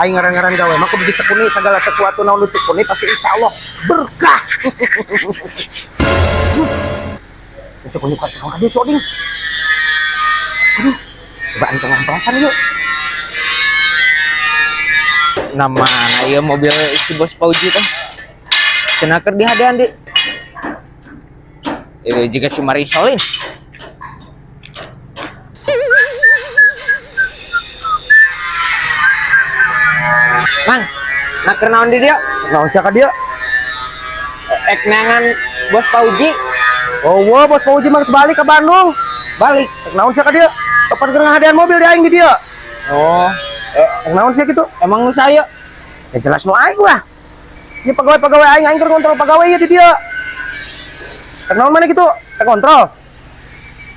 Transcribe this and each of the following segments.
Aing ngaran-ngaran gawe mah kudu ditekuni, segala sesuatu naon ditekuni pasti insya Allah berkah. Besok kunyuk ka tukang kadieu coding. Aduh, coba aing tengah perasan yuk. Nah, mana ieu mobil si bos Pauji teh? Cenah keur dihadean di. Juga si Marisolin. Mang, nak keur naon di dieu? Naon sia ka dieu? Ek neangan bos Pauji. Oh, wah, bos Pauji mah geus balik ke Bandung. Balik. Ek naon sia ka dieu? Kapan keur ngahadean mobil di aing di dieu? Oh, Ek naon sia kitu? Emang nu saya? Ya jelas nu aing lah. Ini pegawai-pegawai aing, aing keur kontrol pegawai ya di dieu. Ek naon mana gitu? Ek kontrol.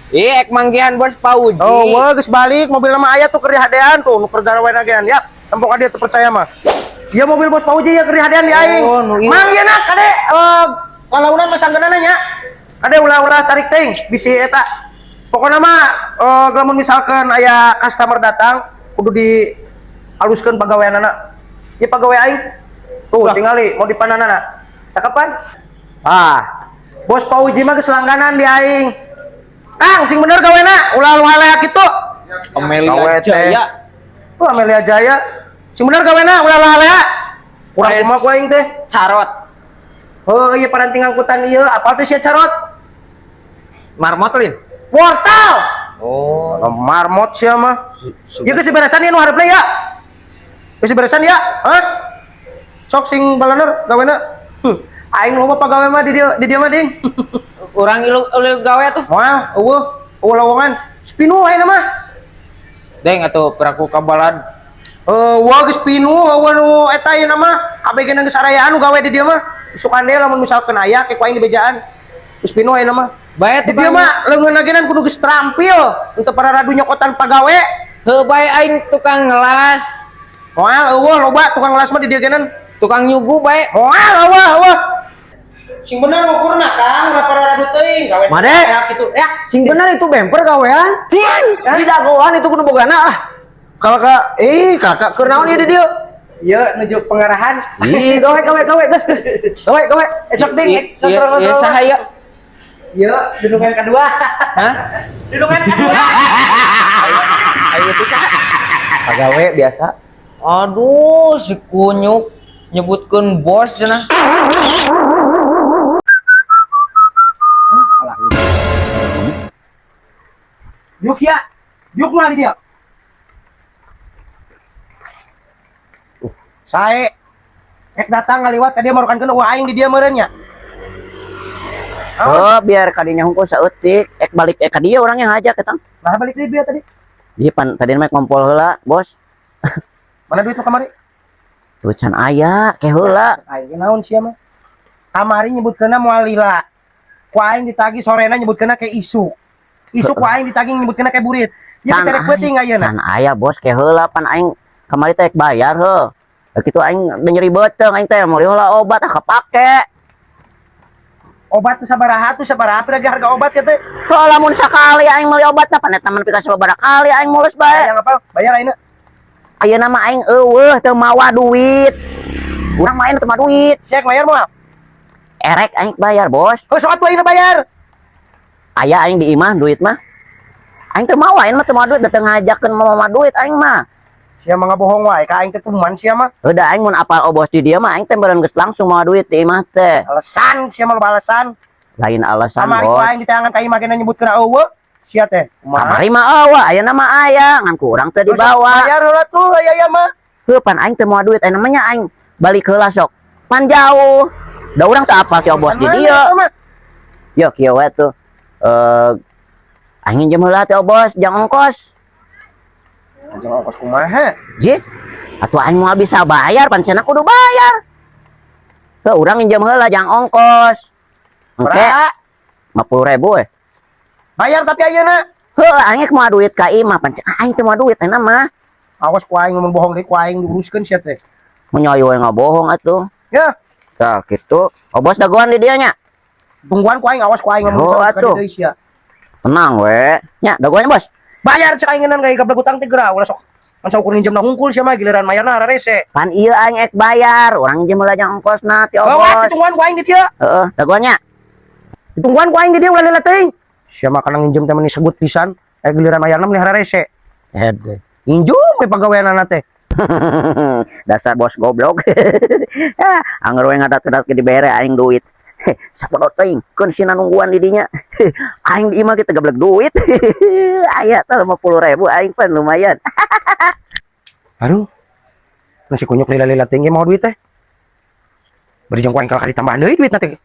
Ih, ek manggihan bos Pauji. Oh, wah, geus balik, mobil nama aya tuh keur dihadean tuh, nu keur garawean agean ya. Tempo ka dieu teu percaya mah. Iya, mobil bos Pauji ya keur dihadean di aing. Oh, nu ieu. Mang ieu na kade lalaunan mah sanggeunana nya. Kade ulah-ulah tarik teuing bisi eta. Pokokna mah lamun misalkan aya customer datang kudu di haluskeun pagaweanana. Ieu pagawe aing. Tuh, tingali mau dipananana. Cakepan? Ah. Bos Pauji mah geus langganan di aing. Kang, sing bener gawena, ulah lu haleak kitu. Amelia Gawe teh. Jaya. Wah, Amelia Jaya. Sing bener gawena, ulah lu haleak. Kurang Pres. kumaha ku aing teh. Carot. Oh, iya paranting angkutan ieu, apal teh sia carot? Marmot lin. Wortel. Oh. Oh, marmot sia mah. Ieu geus diberesan ieu nu hareupna ya. Geus diberesan ya? Hah? Sok sing balener gawena. Aing loba pagawe mah di dieu mah ding. Urang ilu ilu gawe tuh. Moal, eueuh, eueuh lowongan. Spinu ayeuna mah. Deng atuh peraku kabalad. Eh, wah geus pinuh, eueuh nu eta ayeuna mah. Kabeh ge geus arayaan nu gawe di dieu mah. Isukan deui lamun misalkeun aya ke ku aing dibejaan. Geus pinuh ayeuna mah. Bae Di dieu tukang mah leungeun genan kudu geus terampil untuk para radu nyokotan pagawe. Heuh, bae aing tukang ngelas, Moal eueuh loba tukang las mah di dieu genan. Tukang nyugu bae. Moal eueuh eueuh. Sing bener ngukurna Kang, ulah para radu teuing gawe. Made. Kayak gitu. Ya, Sing bener itu bemper gawean. Di dagoan itu kudu bogana ah. Kalau kak, ih kakak keur naon ieu di dieu? Ieu nuju pengarahan. Ih, gawe gawe gawe geus geus. Gawe gawe. Esok ding, Iya, iya saha ya? Ieu dudungan kedua. Hah? Dudungan kedua. Ayo itu saha? Pagawe biasa. Aduh, si kunyuk nyebutkeun bos cenah. Yuk ya. Yuk lah di dia. Sae. Ek datang ngaliwat ka dia marukan kena wah aing di dia meureun nya. Oh, biar kadinya hungkul saeutik, ek balik ek ka dieu urang yang ngajak eta. Nah, balik deui dia tadi. Di pan tadi mah ngompol heula, Bos. Mana duit nu kamari? Tuh can aya, ke heula. Aing ge naon sia mah. Kamari nyebutkeunna moal lila. Ku aing ditagih sorena nyebutkeunna ke isu. Isu ku aing ditagih nyebutkeunna ke burit. Ya Can bisa rek peuting ayeuna. Can aya, Bos, ke heula pan aing kamari teh ek bayar heuh. Kitu aing nyeri beuteung aing teh meuli heula obat ah kapake. Obat tuh sabaraha tuh sabaraha lagi harga obat sia teh? Heuh, lamun sakali aing meuli obatna pan eta mah nepi ka sababaraha kali aing mules bae. Hayang apa? Bayar ayeuna. Ayeuna mah aing eueuh teu mawa duit. Urang mah aing teu mawa duit. Sia ek bayar moal? Erek aing bayar, Bos. Oh, sok atuh ayeuna bayar. Aya aing di imah duit mah. Aing teu mawa, aing mah teu mawa duit, dateng ngajakeun mawa duit aing mah. Sia mah ngabohong wae ka aing teh tuman sia mah. Udah aing mun apal obos di dieu mah aing teh meureun geus langsung mawa duit di imah teh. Alasan sia mah loba alasan. Lain alasan, Kamari ku Bos. Aing diteangan ka imah gena nyebutkeun eueuh. Sia teh. Kumaha? Kamari mah eueuh, ayeuna mah aya, ngan ku urang teh dibawa. Bayar heula tuh aya aya mah. Heuh, pan aing teu mawa duit, ayeuna mah nya aing balik heula sok. Pan jauh. Da urang teu apal si obos di dieu. Yo kieu we tuh. Aing nginjem heula teh obos jang ongkos. Jang ongkos kumaha? Jit. Atuh aing moal bisa bayar, pan cenah kudu bayar. Heuh, urang nginjem heula jang ongkos. Engke Berapa? 50.000 we. Bayar tapi ayeuna. Heuh, aing moal duit ka imah pan cenah aing teu moal duit ayeuna mah. Awas ku aing ngomong bohong deui ku aing diuruskeun sia teh. Mun nyoy we ngabohong atuh. Ya, Tah kitu. Obos dagoan di dieu nya. Tungguan ku aing, awas ku aing ngomong Oh, sama atuh. deui sia. Tenang we. Nya dagoannya, Bos. Bayar cek aing ngeunaan gawe gablek utang teh geura ulah sok. Kan saukur nginjem na hungkul sia mah giliran mayarna hararese. Pan ieu aing ek bayar, urang nginjem heula jang ongkosna ti Bawa obos. ditungguan ku aing di dieu. Heeh, dagoannya. Ditungguan ku aing di dieu ulah lila teuing. Sia mah kana nginjem teh meni segut pisan. Eh giliran mayarna meni hararese. Hede. Nginjem we pagaweanana teh. Dasar bos goblok. Ya, angger we ngadat-ngadat ke dibere aing duit. Sapodo teuing, keun sina nungguan di dinya. Aing di imah kita gablek duit. Aya tah 50.000 aing pan lumayan. Aduh. Nasi kunyuk lila-lila tinggi mau duit teh. Beri jang ku aing kalah ditambahan deui duitna teh.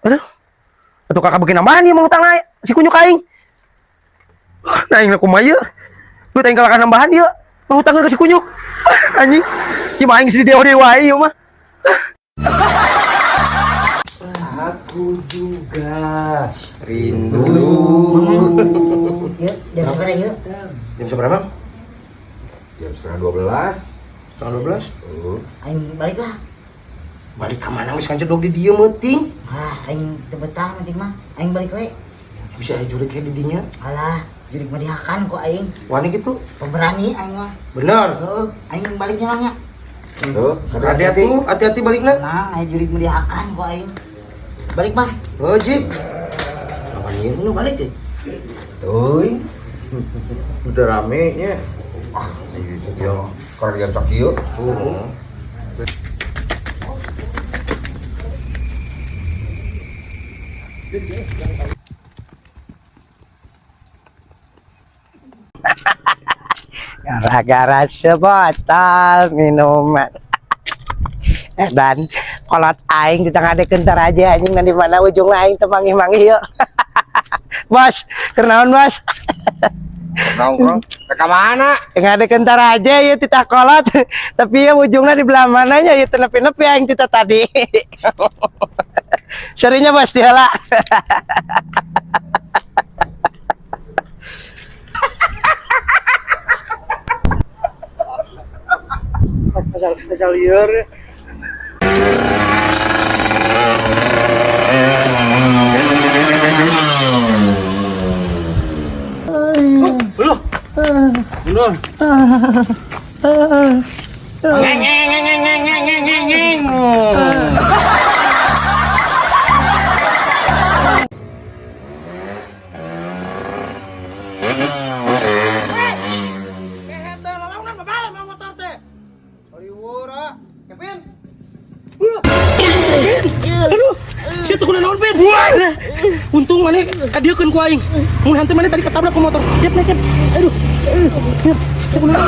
Aduh. Atuh kakak bikin nambahan ieu mau utang si kunyuk aing. Nah, aing kumaha ieu? Duit aing kalah nambahan ieu. Mau utang ke si kunyuk. Anjing. Ieu mah aing geus didewa-dewa wae ieu mah. Aku juga rindu. Yuk, jam seberapa yuk? Jam seberapa, Bang? Jam 11.30. 11.30. Aing balik lah. Balik ka mana geus kanjedog di dieu meuting. Ah, aing teu betah penting mah. Aing balik we. Bisa aya jurig di dinya. Alah, jurig mah dihakan ku aing. Wani gitu. Pemberani aing mah. Bener. Heeh, aing baliknya lah nya. Tuh, Hati-hati, hati-hati balikna. Tenang, aing jurig mah dihakan ku aing. Balik mah. Oh, Ji. Lawan ieu nu balik deh. Tuh. Udah rame nya. Ah, iya, kalau jam sakieu. Gara-gara sebotol minuman. Dan kolot aing di tengah kentar aja anjing dan di mana ujung aing teu manggih-manggih yuk. Bos, kenaon bos? Nongkrong. Ke mana? Ngade kentar aja ya titah kolot, tapi ya ujungnya di belah mananya ya nepi-nepi aing tita tadi. Serinya bos diheula. Asal asal liar. Aduh, sia teu kunaon, Pin. Untung maneh kadieukeun ku aing. Mun hantu maneh tadi ketabrak ku motor. Yep, naik, yep. Aduh. Aduh. Yep. Teu kunaon.